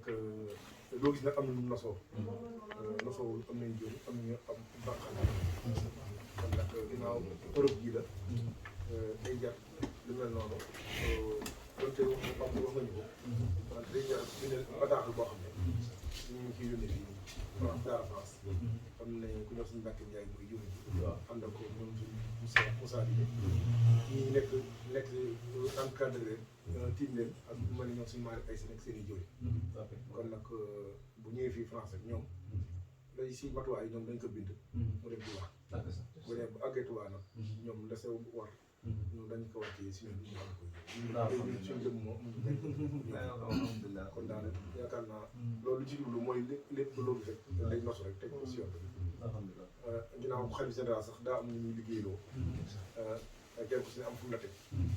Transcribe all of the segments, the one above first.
nag loo gis nag am na lu mu nasoo nasoo am nañ jur am nañu am bànqal kon nag ginnaaw Europe gii la day jar lu mel noonu donte wax nga ñu ko wante day jar bindal bataaxal boo xam ne ñu ngi ciy yónnee fii France Daara France am nañ ku ñëw suñu Mbàkke Njaay muy yónni ànd ak ko ñoom suñu Moussa Dié ñi nekk encadré tiim leen ak ma ne ñoom suñu maari ay seen ak seen i jóori kon nag bu ñëwee fii France ak ñoom lay si matuwaay ñoom dañ ko bind mu dem Touba bu dee bu àggee Touba nag ñoom la sew war ñun dañ ko wàccee si ñun ñu xam ko ñu suñu jëm moom alhamdulilah kon daal yaakaar naa loolu ci jublu mooy lépp loo gis rek dañ nosu rek teg ko si yoon bi ginnaaw xalifa général sax daa am ñu ñuy liggéeyloo kenn ku si ne am fu mu la teg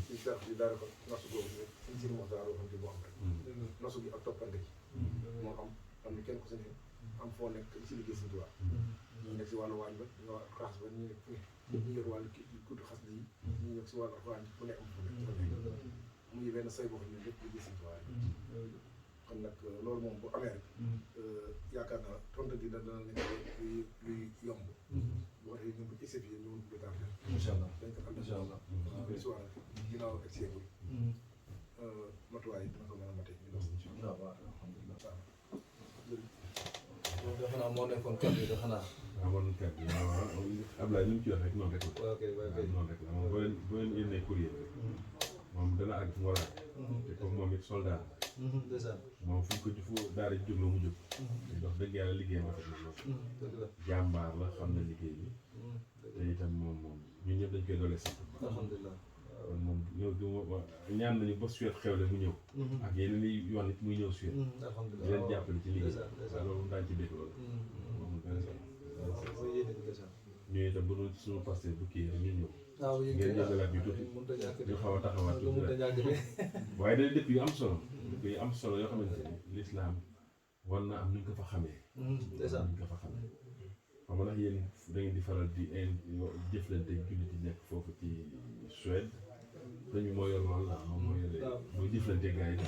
suñu seex bi daal ko nosu boobu rek suñ si mos daal waxante boo xam rek nosu gi ak toppante gi moo am ni kenn ku si ne am foo nekk si liggéey si Tuubaa ñii nekk si wàllu waañ ba ñu war xaas ba ñii nekk fu ne ñu yor wàllu kudd xas lii ñii nekk si wàllu waañ fu ne am fu nekk muy benn say boo xam ne lépp liggéey si Tuubaa kon nag loolu moom bu amee rek yaakaar naa tontu gi dana nekk luy yomb bu ko defee ñun bu ci essayé ñu mën ko tardé incha allah dañ ko xam incha allah si wàll ginnaaw ak seegul matuwaay yi dina ko mën a mate ñu dox incha allah waaw alhamdulilah moom defe naa moo nekkoon kàddu yi defe naa. waaw man kàddu yi waaw Ablaye li mu ci wax rek noonu rek la. ok noonu rek la moom boo leen yónnee courrier moom dana àgg fu mu war a àgg. te comme moom it soldat moom fu ko fu daara ji jóg la mu jóg. te dox dëgg yàlla liggéeyam rafet na lool. jàmbaar la xam na liggéey bi. te itam moom ñun ñëpp dañ koy doole sant. alhamdulilah. kon moom ñëw ñaan nañu ba Suède xewle mu ñëw. ak yeneen i yoon it muy ñëw Suède. alhamdulilah di leen jàppale ci liggéey. waaw loolu daañu ci dégg loolu. ñu itam bu doon suñu passé bu kii rek ñu ñëw. waaw yéen ngeen yëngalaat ñu tuuti ñu xaw a taxawaat tuuti waaye day dëkk yu am solo dëkk yu am solo yoo xamante ni lislaam war na am nu ñu ko fa xamee ñu ko fa xamee xam nga nag yéen da ngeen di faral di jëflante jullit yi nekk foofu ci Suède dañu moo yor loolu la moom moo yore mooy jëflante gars yi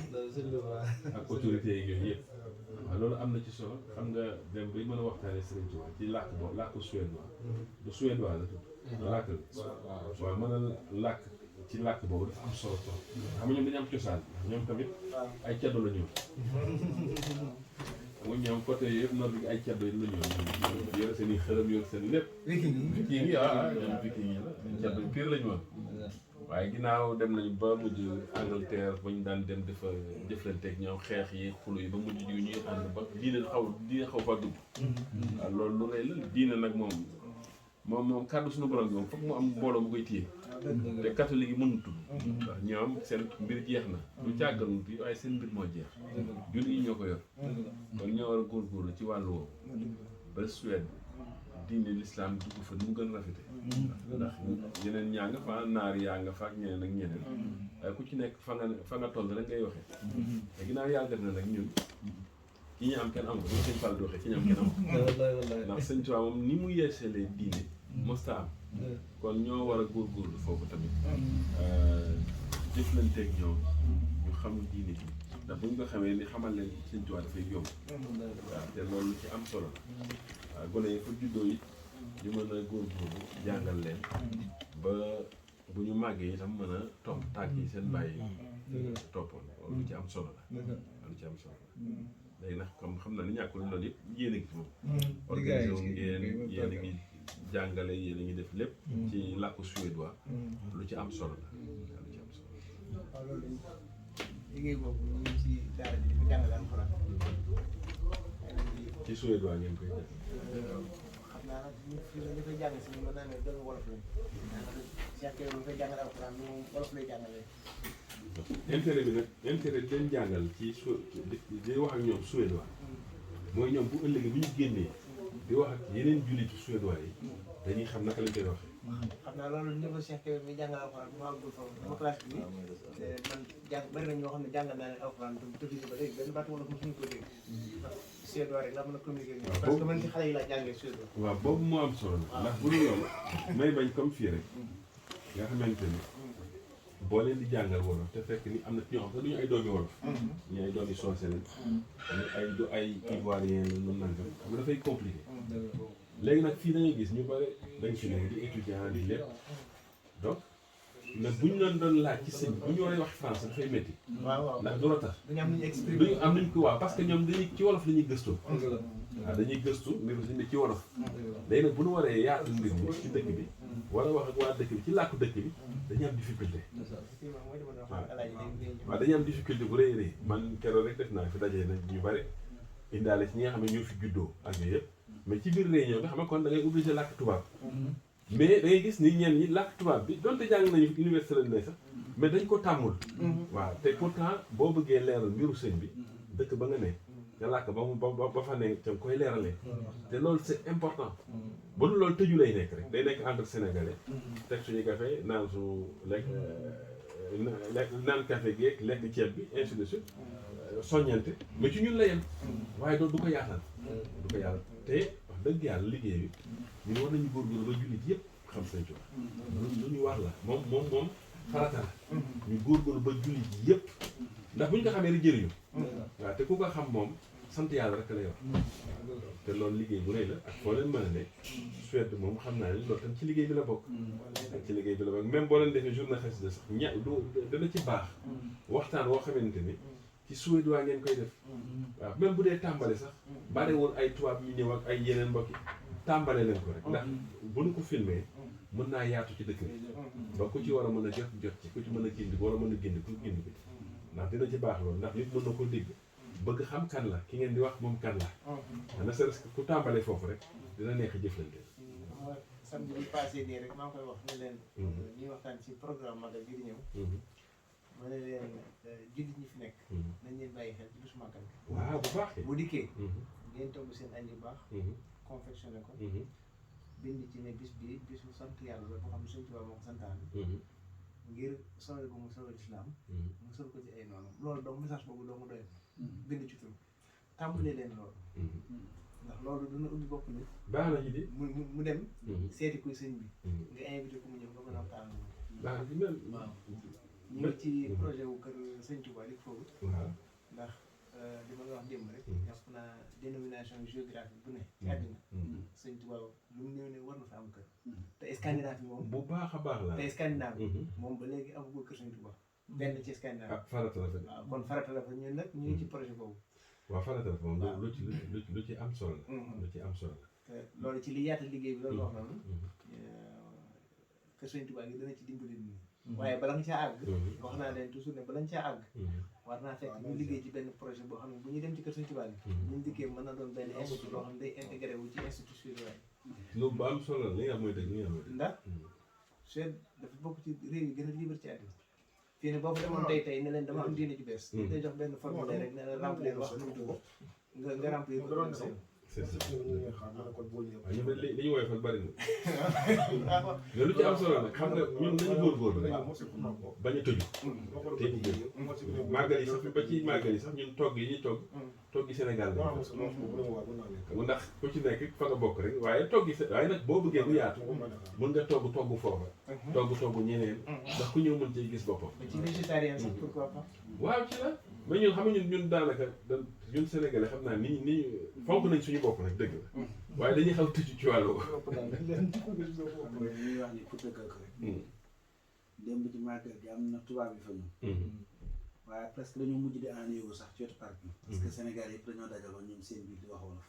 ak autorités yi yooyu yëpp waaw loolu am na ci solo xam nga dem bay mën a waxtaanee Sëriñ Tuubaa ci làkk boobu làkku suédois du suédois la tudd làkk waaw mën a làkk ci làkk boobu dafa am solo trop xam nga ñoom dañu am cosaan ñoom tamit ay caddo la ñoom mu ñoom côté yëpp nordique ay caddo yi la ñoom yor seen i xërëm yor seen lépp viking yi ñoom viking yi la caddo pire la ñu woon waaye ginnaaw dem nañu ba mujj Angleterre ba ñu daan dem dafa jëflanteeg ñoom xeex yi xulu yi ba mujj yu ñuy ànd ba diine xaw fa dugg waaw loolu lu rëy la diine nag moom kàddu suñu borom bi moom foog mu am mbooloo bu koy téye te catholique yi mënut ndax ñoom seen mbir jeex na du càgganut yi waaye seen mbir moo jeex jullit yi ñoo ko yor kon ñoo war a góorgóorlu ci wàllu woowu ba Suède diine l'islam dugg fa nu mu gën a rafete ndax yeneen ñaa nga fa naar yaa nga fa ak ñeneen ak ñeneen waaye ku ci nekk fa nga toll rek ngay waxee te ginnaaw yàlla def na nag ñun ci ñu am kenn am ko ñu sëñ Fall di waxee ci ñu am kenn am ko ndax sëñ Tuubaa moom ni mu yeesalee diine mosta am kon ñoo war a góorgóorlu foofu tamit jëflanteeg ñoom ñu xam diine bi ndax bu ñu ko xamee ni xamal leen sëñ Tuubaa dafay yomb waaw te loolu ci am solo waaw gone yi fa juddoo it ñu mën a góorgóorlu jàngal leen ba bu ñu màggee itam mën a topp tànk yi seen bàyyi toppoon loolu lu ci am solo la lu ci am solo la léegi nag comme xam na ni ñàkkul loolu yëpp yéen a ngi ci moom organisé wu ngeen yéen a ngi jàngale yéen a ngi def lépp ci làkku suédois lu ci am solo la lu ci am solo waaw loolu liggéey boobu ñu ngi si daara ji di jàngale alxuraan ci suédois ngeen koy def xam naa nag ñu koy jàng si mën naa ne dëgg wolof lañ Cheikh Kébé bu koy jàngale alxuraan bi moom wolof lay jàngalee intérêt bi nag intérêt bi leen jàngal ci di wax ak ñoom suédois mooy ñoom bu ëllëgee bu ñu génnee di wax ak yeneen jullit suédois yi dañuy xam naka lañ koy waxee xam naa loolu ñu ko Cheikh Kébé mi jàngal alxuraan bu ma àggul foofu sama classe bi man bari na ñoo xam ne jàngal naa leen alxuraan te tëdd ba léegi benn baatu wolof mosuñu ko dégg ndax suédois rek la mën a communiquer parce que man ci xale yi laa jàngee suédois waaw boobu moo am solo ndax bu dul loolu may bañ comme fii rek nga xamante ni boo leen di jàngal wolof te fekk ni am na ci ñoo xam sax du ñu ay doomi wolof ñu ay doomi soose lañ ñu ay ivoirien la noonu nangam xam nga dafay compliqué léegi nag fii da ngay gis ñu bëri dañ fi nekk di étudiant di lépp donc nag bu ñu doon laaj ci sëñ bu ñu waree wax français dafay métti ndax du la tax duñu am lu ñu exprimer duñu am nañ ko waaw parce que ñoom dañuy ci wolof la ñuy gëstu waaw dañuy gëstu mbiru sëñ bi ci wolof léegi nag bu ñu waree yaatal mbir mi ci dëkk bi wala wax ak waa dëkk bi ci làkku dëkk bi dañuy am difficulté waaw dañuy am difficulté bu rëy rëy man keroog rek def naa fi dajee na ñu bëri indaale ci ñi nga xam ne ñoo fi juddoo ak yooyu yëpp mais ci biir réunion bi xam nga kon da ngay obligé làkk tubaab mais da ngay gis ni ñenn ñi làkk tubaab bi donte jàng nañu université lañ ne sax mais dañ ko tàmmul waaw te pourtant boo bëggee leeral mbiru sëñ bi dëkk ba nga ne nga làkk ba fa ne ca koy leeralee te loolu c'est important ba du loolu tëju lay nekk rek day nekk entre sénégalais teg suñu café naan su lekk naan café geeg lekk ceeb bi ainsi de suite soññante mais ci ñun la yem waaye doolu du ko yaatal du ko yaatal te wax dëgg yàlla liggéey bi ñu war nañu góorgóorlu ba jullit yëpp xam Sëñ Tuubaa lu ñu war la moom farata la ñu góorgóorlu ba jullit yëpp ndax bu ñu ko xamee rek jëriñu waaw te ku ko xam moom sant yàlla rek lay wax te loolu liggéey bu rëy la ak foo leen mën a ne Suède moom xam naa ni loolu tam ci liggéey bi la bokk ak ci liggéey bi la bokk même boo leen defee journée xasida sax dana ci baax waxtaan woo xamante ni ci suédois ngeen koy def waaw même bu dee tàmbale sax barewul ay tubaab yu ñëw ak ay yeneen mbokki tàmbale leen ko rek ndax bu ñu ko filmé mën naa yaatu ci dëkk bi ba ku ci war a mën a jot ci ku ci mën a gindi wala mën a gindi ku gindi ko ndax dina ci baax loolu ndax nit mën na ko dégg bëgg xam kan la ki ngeen di wax moom kan la na serait-ce que ku tàmbalee foofu rek dina neex a jëflante samedi bi passé nii rek maa ngi koy wax ne leen ñuy waxtaan ci programme magal bi di ñëw ma ne leen jullit ñi fi nekk nañ leen bàyyi xel ci bisu màggal waaw bu baax bu dikkee ngeen togg seen añ yu baax confectionné ko bind ci ne bis bi bisu sant yàlla la boo xam ne Sëñ Tuubaa moo ko santaane ngir sowal bu mu sowal islam mu sol ko ci ay noonu loolu donc message boobu doo mu doy bind ci tur tàmbalee leen loolu ndax loolu dina ubbi bopp nit baax na ji di mu dem seeti kuy sëñ bi nga invité ko mu ñëw nga mën a waxtaan baax na ji mel waaw ñu ngi ci projet wu kër Sëñ Tuubaa li foofu ndax li ma la wax démb rek jàpp naa dénomination géographique bu ne ci àddina Sëñ Tuubaa lu mu néew ne war na fa am kër te Scandinavie moom bu baax a baax la te Scandinavie moom ba léegi amagul kër Sëñ Tuubaa benn ci Scandinavie farata la fa waaw kon farata la fa ñun nag ñu ngi ci projet boobu waaw farata la fa moom lu ci am solo la lu ci am solo la te loolu ci li yaatal liggéey bi loolu wax noonu kër Sëñ Tuubaa gi dana ci dimbali nit ñi waaye bala nga caa àgg wax naa leen toujours ne bala nga caa àgg war naa fekk ñu liggéey ci benn projet boo xam ne bu ñu dem ci kër Sëñ Tuubaa gi ñu dikkee mën na doon benn institut loo xam ne day intégré wu ci institut suédois loolu bu am solo la li nga xam mooy dëgg li nga xam mooy dëgg ndax Suède dafa bokk ci réew yi gën a libre ci àddina fii ne boo fa demoon tey ne leen dama am diine ci bees dañ lay jox benn formulaire rek ne la remplir wax nu tudd nga remplir ko c'est ça waaw ñu li ñu woyofal bari na mais lu ci am solo nag xam nga ñun nañu góorgóorlu rek bañ a tëju te màggal yi sax ba ci màggal yi sax ñun togg yi ñuy togg yi Sénégal la ndax ku ci nekk fa nga bokk rek waaye waaye nag boo bëggee bu yaatu mën nga togg foofa togg ñeneen ndax ku ñëw mën cee gis boppam ci végétarien sax pourquoi pas waaw ci la mais ñun xam nga ñun daanaka ñun Sénégalais xam naa ni fonk nañ suñu bopp nag dëgg la waaye dañuy xaw tëju ci wàllu ñuy wax ni pour dëggal ko rek démb ci màggal gi am na tubaab yi fa ñëw waaye presque dañoo mujj di ennuyewu sax ci wetu parc bi parce que Sénégal yëpp dañoo dajaloo ñoom seen biir di wax wolof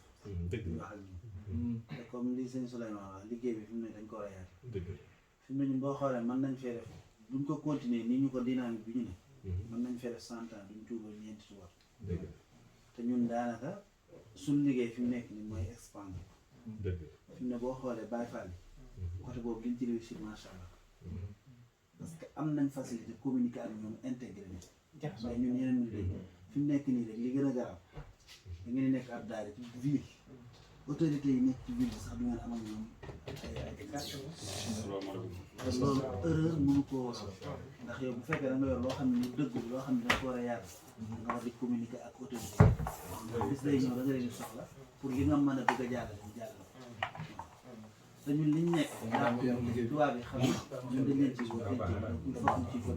dëgg di la wax ak ñun te comme li sëñ Souleymane wax liggéey bi fi mu ne dañ ko war a yaatu dëgg la fi mu ne ñun boo xoolee mën nañ fee def buñ ko continuer ni ñu ko dynamique bi ñu ne mën nañ fee def 100 ans duñ tuubal ñeenti tubaab dëgg la te ñun daanaka suñ liggéey fi mu nekk ni mooy expandre dëgg fi mu ne boo xoolee Baye Fall yi côté boobu liñ ci réussir macha allah parce que am nañ facilité communiquer ak ñoom intégré ni mais ñun yeneen ñu dégg fi mu nekk nii rek li gën a garaaw da ngeen di nekk ab daara ci ville autorité yi nekk ci ville sax du ngeen am ak ñoom te loolu erreur mënu koo waral ndax yow bu fekkee da nga yor loo xam ne lu dëgg loo xam ne da nga ko war a yaatu nga war di communiquer ak autorité bis day ñëw da nga leen di soxla pour li nga mën a bëgg a jàllale ñu jàllale te ñun liñ nekk tubaab yi xam ñun dañ leen ci woo il faut ñu ci ko